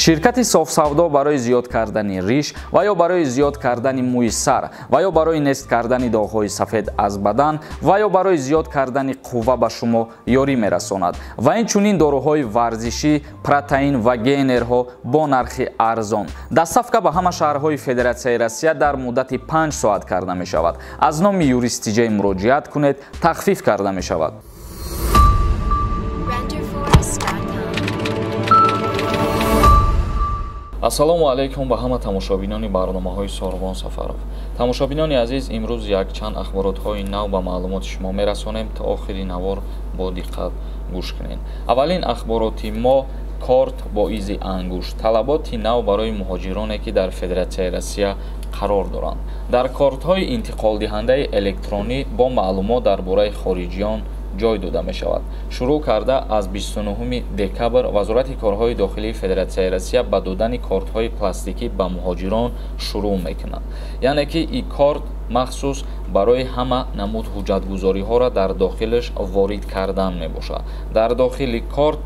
Ширкати Софсавдо барои зиёд кардани риш ва ё барои зиёд кардани мӯи сар ва ё барои нест кардани доғҳои сафед аз бадан ва ё барои зиёд кардани қувва ба шумо ёрӣ мерасонад. Ва инчунин доруҳои варзишӣ, протеин ва гейнерҳо бо нархи арзон. Доставка ба ҳама шаҳрҳои Федератсияи Россия дар муддати 5 соат карда мешавад. Аз номи Юрист Тиҷей муроҷиат кунед, тахфиф карда мешавад. Ассалому алайкум ба ҳама тамошобинони барномаҳои Сорбон Сафаров. Тамошобинони азиз, имрӯз якчанд ахборотҳои нав ба маълумоти шумо мерасонем. То охири навор бо диққат гӯш кунед. Аввалин ахбороти мо корт бо изи ангушт. Талаботи нав барои муҳоҷироне, ки дар Федератсияи Россия қарор доранд. Дар кортҳои интиқолдиҳандаи электронӣ бо маълумот дар бораи хориҷиён ҷой дода мешавад. Шурӯъ карда аз 29 декабр Вазорати корҳои дохилии Федератсияи Россия ба додани кортҳои пластикӣ ба муҳоҷирон шурӯъ мекунад. Яъне ки ин корт махсус барои ҳама намуд ҳуҷҷатгузориҳоро дар дохилаш ворид кардан мебошад. Дар дохили корт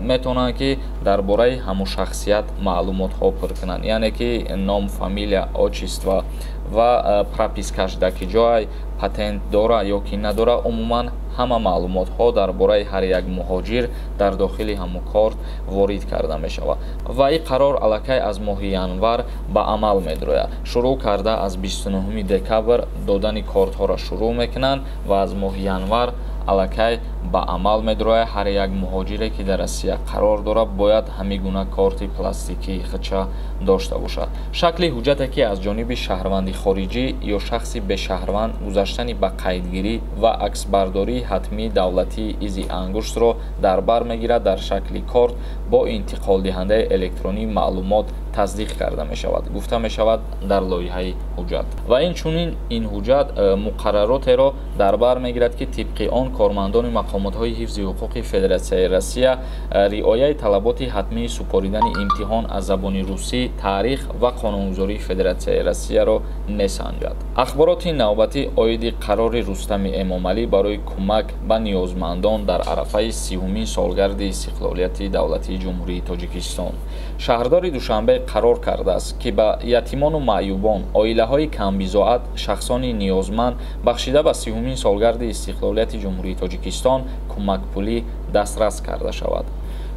метавонанд ки дар бораи ҳамун шахсият маълумотҳо пур кунанд, яъне ки ном, фамилия, отчество ва пропискаш дар ки ҷой, патент дора ё ки надора. Умуман ҳама маълумотҳо дар бораи ҳар як муҳоҷир дар дохили ҳамун корт ворид карда мешавад. Ва ин қарор аллакай аз моҳи январ ба амал медрояд. Шурӯъ карда аз 29 декабр додани кортҳоро шурӯъ мекунанд ва аз моҳи январ аллакай ба амал медрояд. Ҳар як муҳоҷире, ки дар Россия қарор дорад, бояд ҳамин гуна корти пластикии худша дошта бошад. Шакли ҳуҷҷате, ки аз ҷониби шаҳрванди хориҷӣ ё шахси бешаҳрванд гузаштани ба қайдгирӣ ва аксбардории ҳатмии давлатии изи ангуштро дар бар мегирад, дар шакли корт бо интиқолдиҳандаи электронии маълумот тасдиқ карда мешавад, гуфта мешавад дар лоиҳаи ҳуҷҷат. Ва инчунин ин ҳуҷҷат муқарраротеро дар бар мегирад, ки тибқи он кормандони мақомотҳои ҳифзи ҳуқуқи Федератсияи Россия риояи талаботи ҳатмии супоридани имтиҳон аз забони русӣ, таърих ва қонунгузории Федератсияи Россияро месанҷад. Ахбороти навбатӣ оиди қарори Рустами Эмомалӣ барои кӯмак ба ниёзмандон дар арафаи 30-умин солгарди истиқлолияти давлатии Ҷумҳурии Тоҷикистон. Шаҳрдори Душанбе қарор кардааст, ки ба ятимону маъюбон, оилаҳои камбизоат, шахсони ниёзманд бахшида ба 30-умин солгарди истиқлолияти Ҷумҳурии Тоҷикистон кӯмакпулӣ дастрас карда шавад.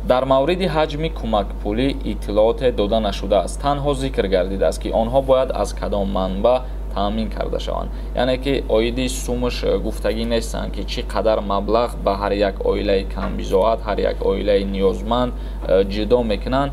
Дар мавриди ҳаҷми кӯмакпулӣ иттилооте дода нашудааст. Танҳо зикр гардидааст, ки онҳо бояд аз кадом манбаъ таъмин карда шаванд. Яъне ки оиди сумаш гуфтагӣ нестанд, ки чӣ қадар маблағ ба ҳар як оилаи камбизоат, ҳар як оилаи ниёзманд ҷудо мекунанд,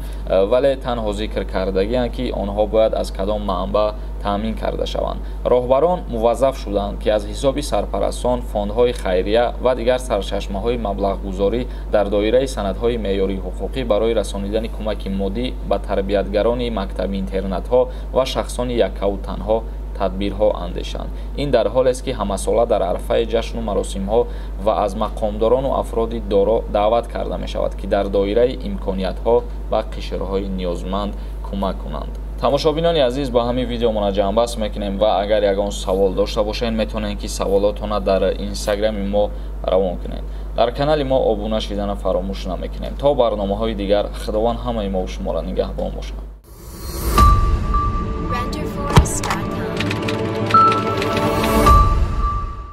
вале танҳо зикр кардагианд, ки онҳо бояд аз кадом манбаъ таъмин карда шаванд. Роҳбарон муваззаф шуданд, ки аз ҳисоби сарпарастон, фондҳои хайрия ва дигар сарчашмаҳои маблағгузорӣ дар доираи санадҳои меъёрии ҳуқуқӣ барои расонидани кӯмаки моддӣ ба тарбиятгарони мактаби интернатҳо ва шахсони яккаву танҳо тадбирҳо андешанд. Ин дар ҳолест, ки ҳамасола дар арафаи ҷашну маросимҳо ва аз мақомдорону афроди доро даъват карда мешавад, ки дар доираи имкониятҳо ба қишрҳои ниёзманд кӯмак кунанд. Тамошобинони азиз, ба ҳамин видеомона ҷамъбаст мекунем ва агар ягон савол дошта бошед, метавонед, ки саволотона дар инстаграми мо равон кунед. Дар канали мо обуна шидана фаромӯш намекунем. То барномаҳои дигар Худованд ҳамаи мо шуморо нигаҳбон бошад.